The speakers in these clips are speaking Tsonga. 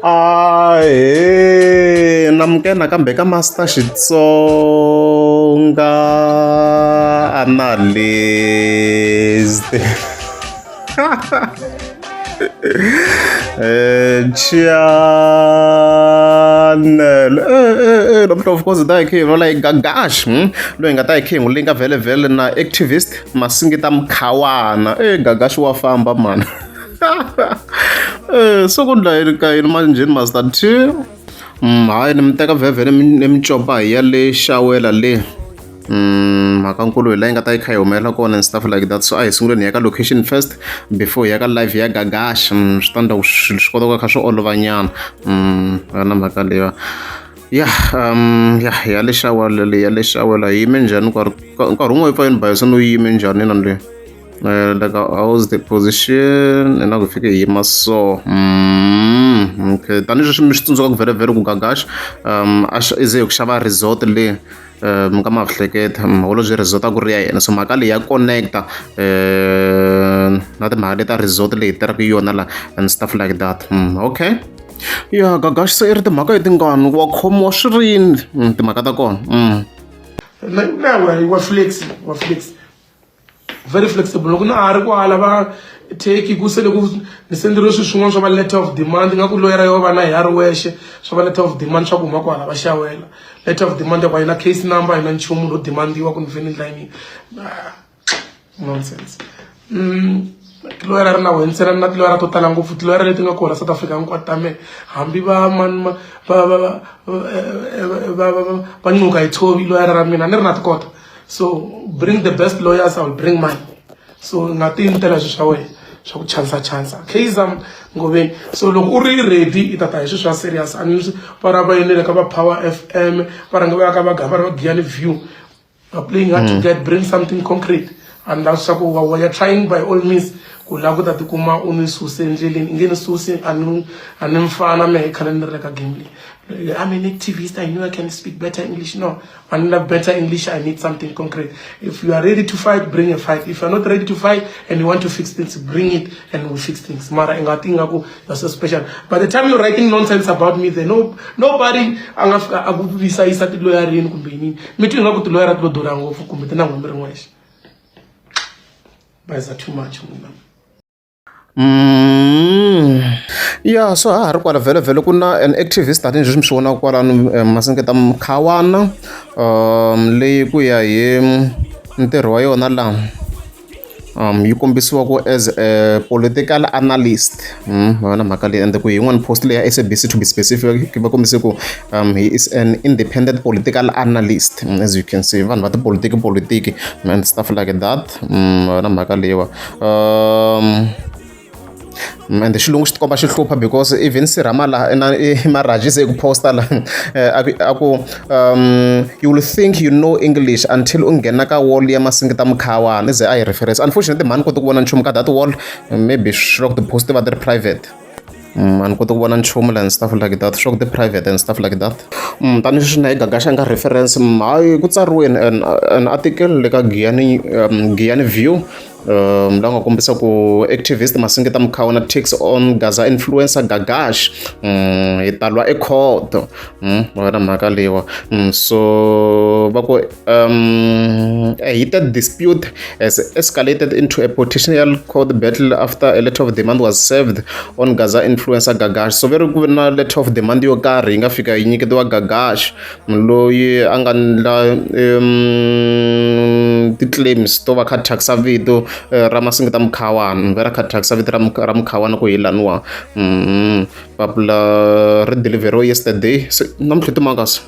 Ahee namukela nakambe ka Master Xitsonga Analyst channel namuntlha of course hi ta hi khe hi vula hi Gagash loyi hi nga ta hi khe hi n'wi linka vhele vhele na activist Masingita Mkhawana e Gagash wa famba mani. Se ku ndla yini ka yini manjheni Master T hayi ni mi teka vhevhe ni mi copa hi ya le xawela le mhaka nkulu hi la yi nga ta yi kha yi humelela kona and stuff like that so a hi sunguleni hi ya ka location first before hi ya ka live ya Gagash swi ta endla ku swilo swi kota ku kha swi olova nyana na mhaka leyiwa ya ya ya le xawela le ya le xawela yi yime njhani nkarhi nkarhi wun'we yi pfa yi ni bayisa no yi yime njhani na le. Like how's the position na ku fike hi yima so okay tanihileswi mi swi tsundzuka ku vhele ku Gagash a i ze hi ku xava resort le mi nga ma hleketa holobye resort a ku ri ya yena so mhaka leyi ya connect-a na timhaka leti ta resort leyi hi tirhaka yona la and stuff like that okay ya Gagash se i ri timhaka i tingani wa khomiwa swi ri yini timhaka ta kona. Na wa flex wa flex very flexible loko na ha ri kwala va take ku se loko ni senderiwe swilo swin'wana swa va letter of demand nga ku loyera yo va na hi ya ri wexe swa va letter of demand swa ku huma kwala va xawela letter of demand ya ku a yi na case number a yi na nchumu lo demandiwa ku ni fane ni endla yini ah, nonsense tiloyara ri na wehe ntsena na tiloyara to tala ngopfu tiloyara leti nga kona South Africa hinkwato ta mehe hambi va mani va va va va va va ncuka hi tshovi loyara ra mina ni ri na ti kota so bring the best lawyers I will bring mine so nga ti yimutela swilo swa wena swa ku chansa chansa kaizer ngoveni so loko u ri ready i tata hi swilo swa serious a ni va ra va yinile ka va power f m va rhanga va ya ka va gava va giyani view are playing hard to get bring something concrete and la swa ku wa ya trying by all means ku lava ku ta tikuma u ni suse endleleni i nge ni susi a ni a ni mfana mehe khale ni ri le ka game leyi I'm an activist I know I can speak better English no I need a better English I need something concrete if you are ready to fight bring a fight if you are not ready to fight and you want to fix things bring it and we fix things mara i nga ti nga ku you're so special by the time you're writing nonsense about me there no nobody a nga fika a ku yisa tiloyarini kumbe yini mi twi nga ku tiloyara ti lo durha ngopfu kumbe ti na n'wina mi ri n'wexe bayiza too much n'wina. Ya so ha ha ri kwala vhele ku na an activist tanihi leswi mi swi vonaka kwalano Masingita Mkhawana leyi ku ya hi ntirho wa yona laha yi kombisiwa ku as a political analyst ma vona mhaka leyi ende ku hi yin'wani post leyi ya S_A_B_C to be specific va kombise ku he is an independent political analyst as you can see vanhu va tipolotiki politiki and stuff like that ma vona mhaka leyiwa. Ende xilungu xi tikomba xi hlupha because even Sirhama laha na Maraji se ku posta la a ku a ku you will think you know English until u nghena ka wall ya Masingita Mkhawana ze a yi reference unfortunately mhani koti ku vona nchumu ka that wall maybe swi loko ti-post ti va ti ri private. A ni koti ku vona nchumu la and stuff like that swa ku ti-private and stuff like that tanihi sweswi na hi Gagash a nga reference hayi ku tsariweni an article le ka Giyani Giyani View la nga kombisa ku activist Masingita Mkhawana takes on Gaza influencer Gagash hi ta lwa ekhoto wena mhaka leyiwa so va ku a heated dispute has escalated into a potential court battle after a letter of demand was served on Gaza influencer Gagash so ve ri ku na letter of demand yo karhi yi nga fika yi nyiketiwa Gagash Munhu loyi a nga ndla ti-claims to va kha thyakisa vito ra Masingita Mukhawana va ra kha thyakisa vito ra ra Mukhawana ku hi laniwa papila ri dilivheriwe yesterday se namuntlha i timanga se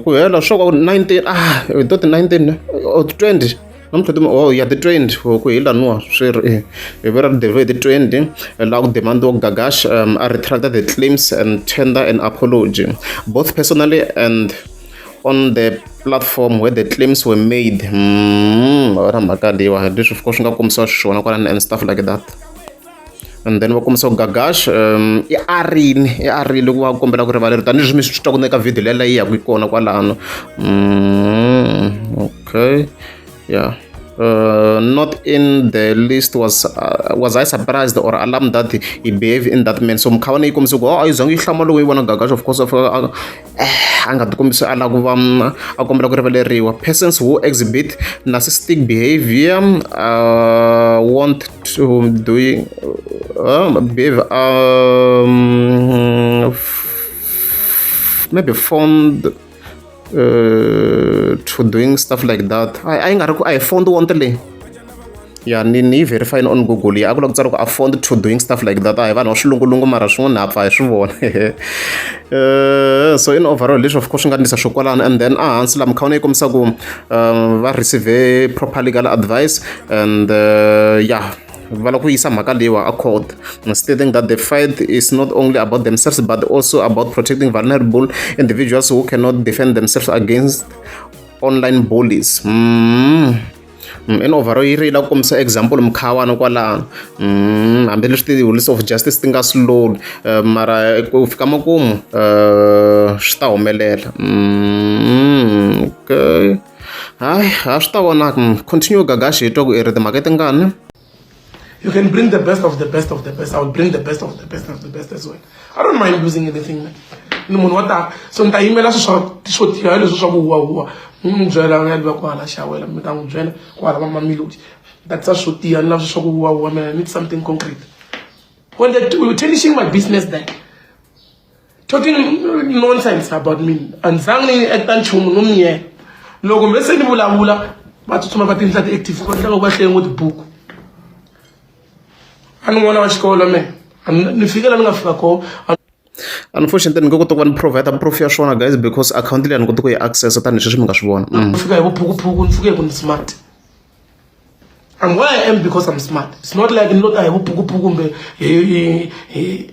ku hela swa ku 19 ah hi to ti 19 or 20 namuntlha ti oh ya ti 20 ku hi laniwa swi ri hi ve ra deliver hi ti 20 laha ku demandiwa Gagash a retracted the claims and tender an apology both personally and on the platform where the claims were made wona mhaka leyiwa leswi of course swi nga kombisiwa xiswona kwalani and stuff like that and then va kombisa ku Gagash i arini i arile ku va kombela ku rivaleriwa tanihileswi mi swi twaku na ka video leyi leyi ya ku yi kona kwalano okay yeah. Not in the least was I surprised or alarmed that he behaved in that manner. So Mkhawane yi kombisa ku, oh, a yi zangi yi hlamala loko yi vona Gagash, of course, a nga ti kombisi a lava ku va a kombela ku rivaleriwa. Persons who exhibit narcissistic behavior want to doing behave maybe fond to doing stuff like that. A yi nga ri ku a hi fond want leyi ya ni yi verify on Google ya a ku la ku tsala ku a fond to doing stuff like that. A hi vanhu va swilungulungu, mara swin'wana ha pfa hi swi vona. So in overall, leswi of course swi nga ndlisa swo kwalano, and then a hansi laha Mkhawana yi kombisa ku va receive proper legal advice and yeah, va lava ku yisa mhaka leyiwa a court, stating that the fight is not only about themselves but also about protecting vulnerable individuals who cannot defend themselves against online bullies. In overall, yi ri yi lava ku kombisa example Mkhawana kwalano. Hambileswi ti-wheels of justice ti nga slow, mara ku fika makumu swi ta humelela. Okay, hayi, ha swi ta vonaka. Continue Gagashi, hi twa ku i ri timhaka tingani. You can bring the best of the best of the best. I will bring the best of the best of the best as well. I don't mind losing anything, man. Ni munhu wa ta so ni ta yimela swilo swa swo tika leswi swa ku huwahuwa ni n'wi byela nga liva kwala xawela mi ta n'wi byela kwala va Mamelodi ni ta tisa swo tiya ni lava swilo swa ku huwahuwa. Man, I need something concrete. When they were tarnishing my business there, talking nonsense about me, a ni zangi ni acta nchumu no miyela loko me se ni vulavula va tsutsuma va tindla ti-active va endlaka va hlaye ngo tibuku. A ni n'wana wa xikolo me ni fike la ni nga fika kona. Unfortunately, ni nge koti ku va ni provide proof ya swona, guys, because account leyi a ni koti ku yi access tanihi sweswi mi nga swi vona. Ni fika hi vuphukuphuku, ni fike hi ku ni smart. I'm where I am because I'm smart. It's not like ni lo ta hi vuphukuphuku kumbe hi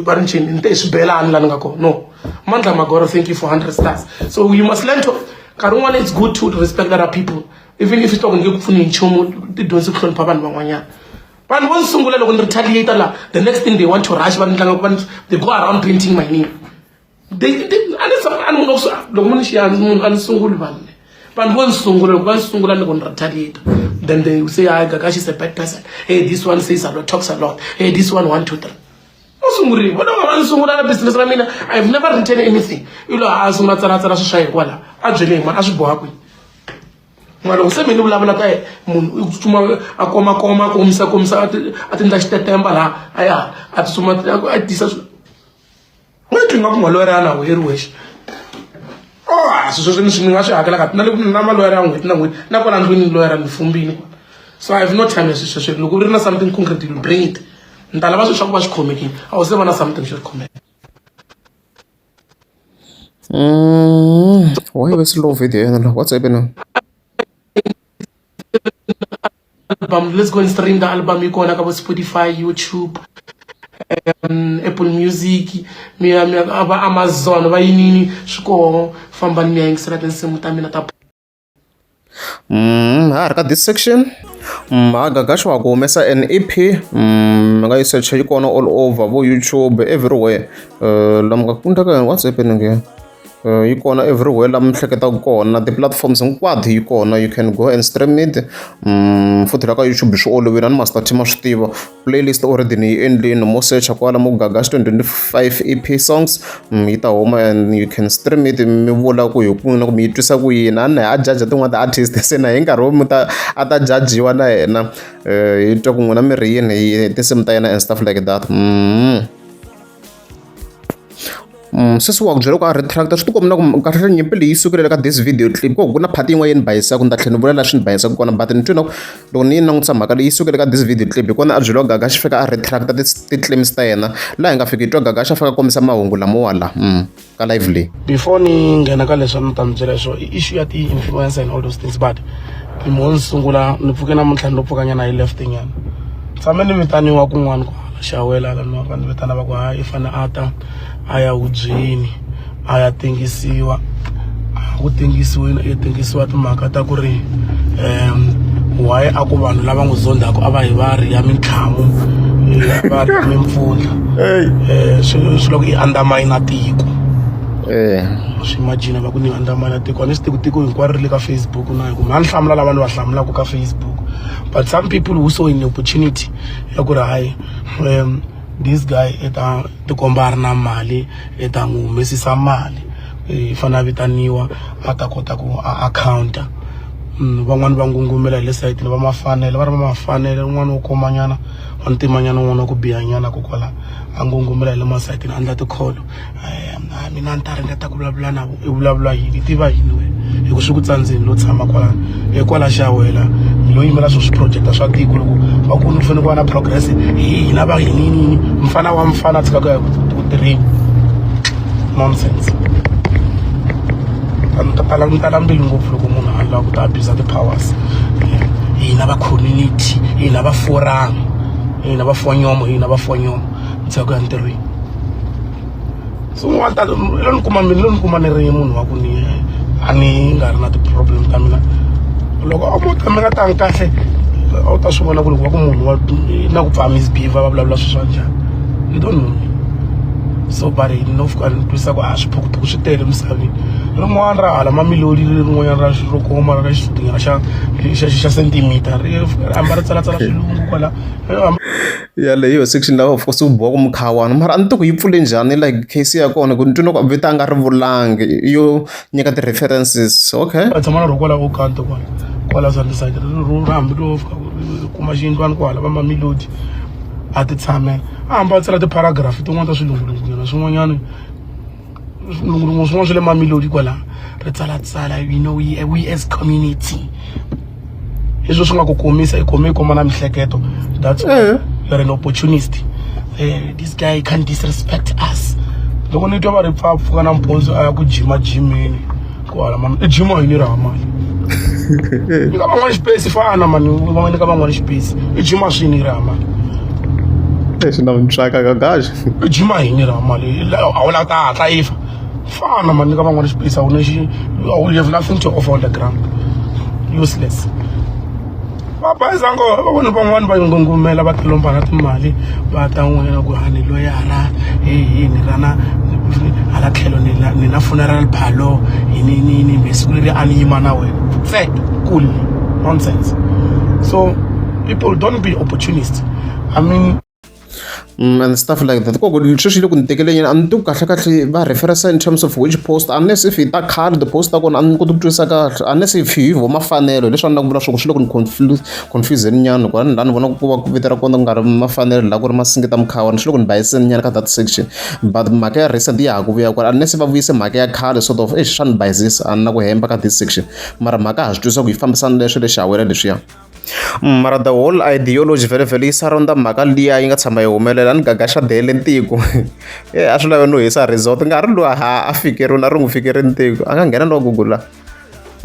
va ri ncini ni te hi swibelani la ni nga kona. No, Mandla Magoro, thank you for 100 stars. So you must learn to nkarhi wun'wana it's good to respect other people even if i nge ku pfuni hi nchumu. Ti dyondzi ku hlonipha vanhu van'wanyana. Vanhu vo ni sungula loko ni retaliate la, the next thing they want to rush va ni tlanga va they go around painting my name. They a ni a ni munhu loko mo ni xiya munhu a ni sunguli vanhu vanhu vo ni sungula loko va ni sungula ni ku ni retaliate, then they will say, "Hayi, Gagash is a bad person. Hey, this one says a lot, talks a lot. Hey, this one, one, two, three." U sungurile vona va ni sungula na business ra mina. I've never written anything. I lo a sungula tsalatsala swilo swa yena kwala a byele hi mani a swi boha kwihi n'wa loko se mi ni vulavula ka munhu i tsutsuma a komakoma a komisa komisa a ti endla xitetemba laha a ya a tsutsuma a tisa n'wi twi nga ku maloyara ya nawu ri wexe. Oh, a swilo sweswo ni swi ni nga swi hakelaka na le na maloyara ya n'hweti na n'hweti na kwala ndlwini loyara ni fumbini, so I have no time ya swilo sweswo. Loko u ri na something concrete, you bring it. Ni ta lava swilo swa ku va swi khomekile. A wu se va na something xo khomeka. Why was slow video yena? What's happening? Album, let's go and stream the album. Yi kona ka vo Spotify, YouTube, Apple Music, mi ya mi ya va Amazon, va yinini swi koho. Fambani mi ya yingisela tinsimu ta mina ta Ha ri ka this section. Ha Gagash wa ku humesa an EP. Mi nga yi search, yi kona all over vo YouTube, everywhere. La mi nga kundaka, what's happening here? Yi kona everywhere la mi hleketaka kona, ti-platforms hinkwato yi kona. You can go and stream it. Futhi la ka YouTube swi olovile, a ni Master Team swi tiva playlist already ni yi endlini. Mo searcha kwala mo Gagash 2025 EP songs, yi ta huma and you can stream it. Mi vula ku hi ku na ku mi yi twisa ku yini. A ni a judge tin'wana ti-artist se na hi nkarhi wo mi ta a ta jajiwa na yena, hi twa ku n'wina mi ri yini hi tinsimu ta yena and stuff like that. Sweswi wa ku byela ku a retract swi tikomba na ku kahle nyimpi leyi sukile ka this video clip ko ku na part yin'wana yi ni bayisaka, ni ta tlhela ni vula laha swi ni bayisaka kona, but ni twi na ku loko ni yi langutisa mhaka leyi sukile ka this video clip hi kona a byeliwa Gagash fika a retract ti-claims ta yena laha hi nga fiki hi twa Gagash a fika a kombisa mahungu lamowa la ka live leyi. Before ni nghena ka leswi ni ta mi byela swo i issue ya ti-influencer and all those things, but ni mo ni sungula ni pfuke namuntlha ni lo pfukanyana hi left nyana. Tshame ni vitaniwa kun'wana kwala xawela la ni va ni vitana va ku hayi i fane a ta a ya hubyeni a ya tengisiwa. A ku tengisiweni i tengisiwa timhaka ta ku ri why a ku vanhu lava n'wi zondhaku a va hi va ri ya mintlhamu va ri ya mimpfundla, swi loko i undermine tiko. Eh. Swi imagine va ku ni andza mali ya tiko a ni swi tivi tiko hinkwaro ri le ka Facebook na hi ku a ni hlamula lava ni va hlamulaka ka Facebook but some people who saw an opportunity ya ku ri hayi this guy i ta tikomba a ri na mali i ta n'wi humesisa mali i fanele a vitaniwa a ta kota ku a accounta van'wani va ngungumela hi le sayitini va mafanele va ri va mafanele un'wana wo komanyana wa ntimanyana un'wana wa ku bihanyana ko kwala a ngungumela hi le masayitini a endla tikholo mina a ni ta ringeta ku vulavula na vo i vulavula yini i tiva yini wena hi ku swi ku tsandzeni lo tshama kwalano hikwala xa wela mi lo yimela swo swi projecta swa tiko loko va ku ni fanele ku va na progress hi hina va yini yini yini mfana wa mfana a tshika ku ya ku tirheni nonsense ni ta tala ni tala mbilu ngopfu loko munhu a lava ku ta abuse ti-powers hina va community hina va forum hina va fonyomo hina va fonyomo ni tshika ku ya ntirhweni so wa ta lo ni kuma mina lo ni kuma ni ri munhu wa ku ni a ni nga ri na ti-problem ta mina loko a mo ta mi nga tangi kahle a wu ta swi vona ku loko va ku munhu wa na ku pfa misbehave va vulavula swilo swa njhani you don't know me so but no fika ni twisisa ku a swiphukuphuku swi tele emisaveni rin'wana ra hala mamiloli rin'wanyana ra ro koma ra xisutinyana xa xa xa centimeter ri hamba ri tsalatsala swilungu kwala Yaleyo section laha of course u boha ku mukhawana mara a ni tivi ku yi pfule njhani like case ya kona ku ni twi loko vito a nga ri vulangi yo nyika ti-references okay. Va tshama na rona kwala Okanto kwala kwala Sunnyside ri hambi ro fika kuma xiyindlwana kwala va Mamelodi a ti tshamela a hamba a tsala ti-paragraph tin'wana ta swilungulungunyana swin'wanyana swilungulungu swin'wana swa le Mamelodi kwala ri tsalatsala you know we as community leswi swi nga ku komisa i khome i koma na mihleketo that's why eh. you're an opportunist this guy can't disrespect us loko ni twa va ri pfa pfuka nampundzu a ya ku jima jimini ku hala mani i jima yini ra mali nyika van'wana xipesi fana mani va nyika van'wana xipesi i jima swini ra mali lexi na mutswaka ka gaxa i jima yini ra mali a wu la ta hatla i fa fana mani nyika van'wana xipesi a wu na xi you have nothing to offer on the ground useless va bayiza ngo va vona van'wani va ngungumela va tilomba na timali va ta n'wina ku hani loyara hi ni rana hala tlhelo ni na ni na funeral parlor hi ni ni ni mi siku leri a ni yima na wena tsek kule nonsense so people don't be opportunist i mean And stuff like that koko sweswi yi le ku ni tekeleni a ni tivi kahle kahle va reference in terms of which post unless if hi ta khale the post ta kona a ni koti ku twisisa kahle unless if hi vo mafanelo leswi a ni la ku vula swo swi le ku ni confuseni nyana ku ni la ni vona ku va ku vito ra kona ku nga ri mafanelo la ku ri masingita mukhawana swi le ku ni bayiseni nyana ka that section but mhaka ya recent ya ha ku vuya kwala unless va vuyise mhaka ya khale sort of exi swa ni bayizisa a ni na ku hemba ka this section mara mhaka ha swi twisisa ku yi fambisana leswo lexi hawela leswiya. Mara the whole ideology vhele yi surround-a mhaka liya yi nga tshama yi humelela ni Gagash a dele tiko a swi lava no hisa resort nga ri loyi a fikeriwile a ri n'wi fikerini tiko a nga nghena no Google la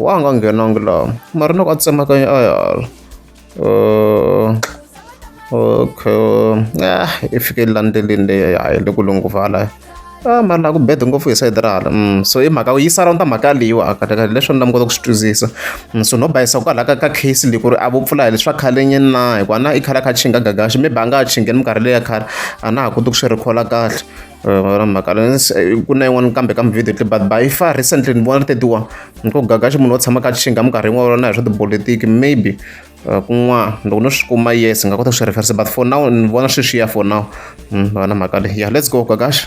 wa nga nghenangi laha mara loko a tsemakanya a ya okay i fike la ndleleni leyi hayi le kule ngopfu hala. Ah, mara la ku bed ngopfu hi sayiti ra hala so i mhaka yi surround-a mhaka leyiwa kahle kahle leswi ni kota ku swi twisisa so no bayisa kwalaho ka ka case leyi ku ri a vo pfula hi leswa khalenyana na hikuva na i khale a kha a chinga gagaxi maybe a nga ha chingeni minkarhi leyi ya khale a na ha koti ku swi recall-a kahle na mhaka ku na yin'wana kambe ka video clip but by far recently ni vona ri 31 ni ku gagaxi munhu wo tshama ka chinga minkarhi yin'wana na hi swa tipolitiki maybe Kun'wana loko no swi kuma yes ni nga kota ku swi reference but for now ni vona sweswiya for now va na mhaka leyi yeah let's go gagash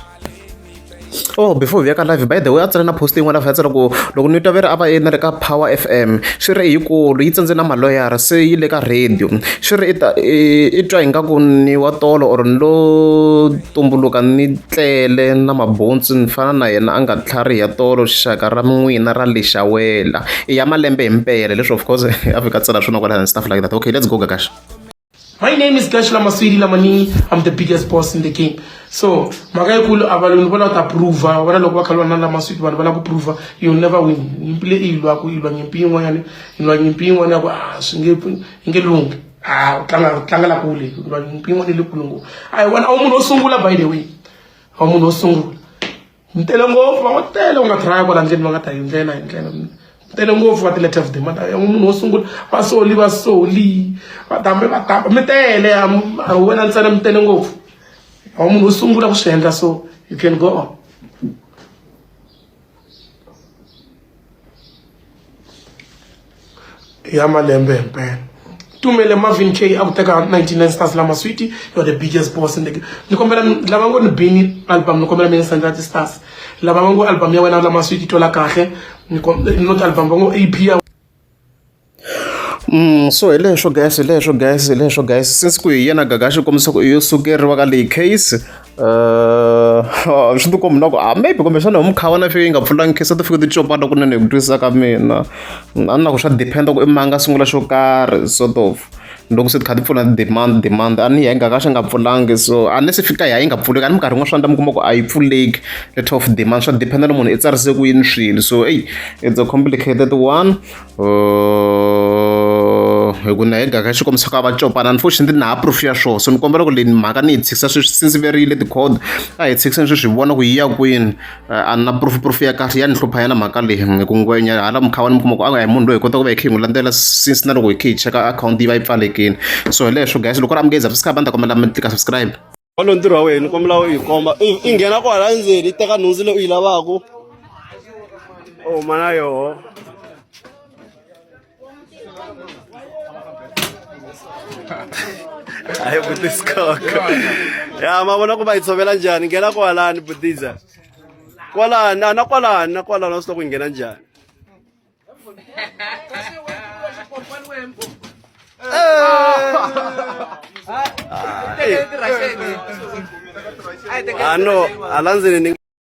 Oh, before hi ya ka live by the way a tsala na post yin'wana a tsala ku loko ni twa ve ri a va yena ri ka power f m swi ri yikulu yi tsandze na maloyara se yi le ka radio swi ri i ta i twa ingaku ni wa tolo or ni lo tumbuluka ni tlele na mabontsi ni fana na yena a nga tlhariha tolo xaka ra n'wina ra lexawela i ya malembe himpela leswi of course a fika tsala swona kwala and stuff like that okay let's go gagash My name is Gash Lamaswidi Lamani. I'm the biggest boss in the game. So, mhaka yikulu a valoni va lava ta prova vona loko va kha lwa na Lamaswidi vanhu va lava ku prova you'll never win nyimpi leyi i yi lwaku i lwa nyimpi yin'wanyana i lwa nyimpi yin'wana ya ku a swi nge yi nge lunghi a u tlanga u tlangela kule u lwa nyimpi yin'wana yi le kule ngopfu a hi wena a wu munhu wo sungula by the way a wu munhu wo sungula mi tele ngopfu va tele u nga try kwala ndleni va nga ta hi ndlela hi ndlela mi tele ngopfu va ti-letter of demand a munhu wo sungula va soli va soli va dambe va damba mi tele a wena ntsena mi tele ngopfu a wu munhu wo sungula ku swi endla so you can go on. Ya malembe himpela. Tumele Marvin K a ku teka 99 stars lama sweet, you are the biggest boss in the game. Ni kombela lava ngo ni bini album, ni kombela mi ni sendela ti stars. Lava va ngo album ya wena lama sweet twala kahle, ni not album va ngo EP ya So hi leswo guys, hi leswo guys, hi leswo guys. Since ku hi yena Gagashi kombisa ku yo sukeriwa ka leyi case, swi ti kombi na ku maybe kumbexana hi mukhawana fike yi nga pfulangi case a ti fike ti copana kunene hi ku twisisa ka mina. A ni na ku swa depend ku i manga sungula xo karhi sort of. Loko se ti kha ti pfula demand demand a ni ya Gagashi nga pfulangi so a ni se fika ya yi nga pfuleki a ni minkarhi yin'wana swa endla mi kuma ku a yi pfuleki letter of demand swa depend na munhu i tsarise ku yini swilo so eyi it's a complicated one. Hi ku na hi gaka xi kombisa ku a va copana unfortunately na ha proof ya swona so ni kombela ku leyi mhaka ni yi tshikisa sweswi since ve ri yile ti-court a hi tshikiseni sweswi hi vona ku yi ya kwini a ni na proof proof ya kahle ya ni hlupha yana mhaka leyi hi ku ngwenya hala mukhawana mi kuma ku a hi munhu loyi hi kota ku va hi kha hi n'wi landzela since na loko hi kha hi cheka akhawunti yi va yi pfalekile so hi leswo guys loko ri amukeza subscribe a ni ta kombela mi tlika subscribe. Walowo ntirho wa wena ni kombela u yi komba i nghena kwala ndzeni i teka nhundzu leyi u yi lavaka u huma na yoho. Hayi buti Sikhokho. Ya ma vona ku va yi tshovela njhani nghena kwalani butiza kwalani na kwalani na kwalani wa swi tiva ku yi nghena njhani. Ah no, hala ndzeni ni.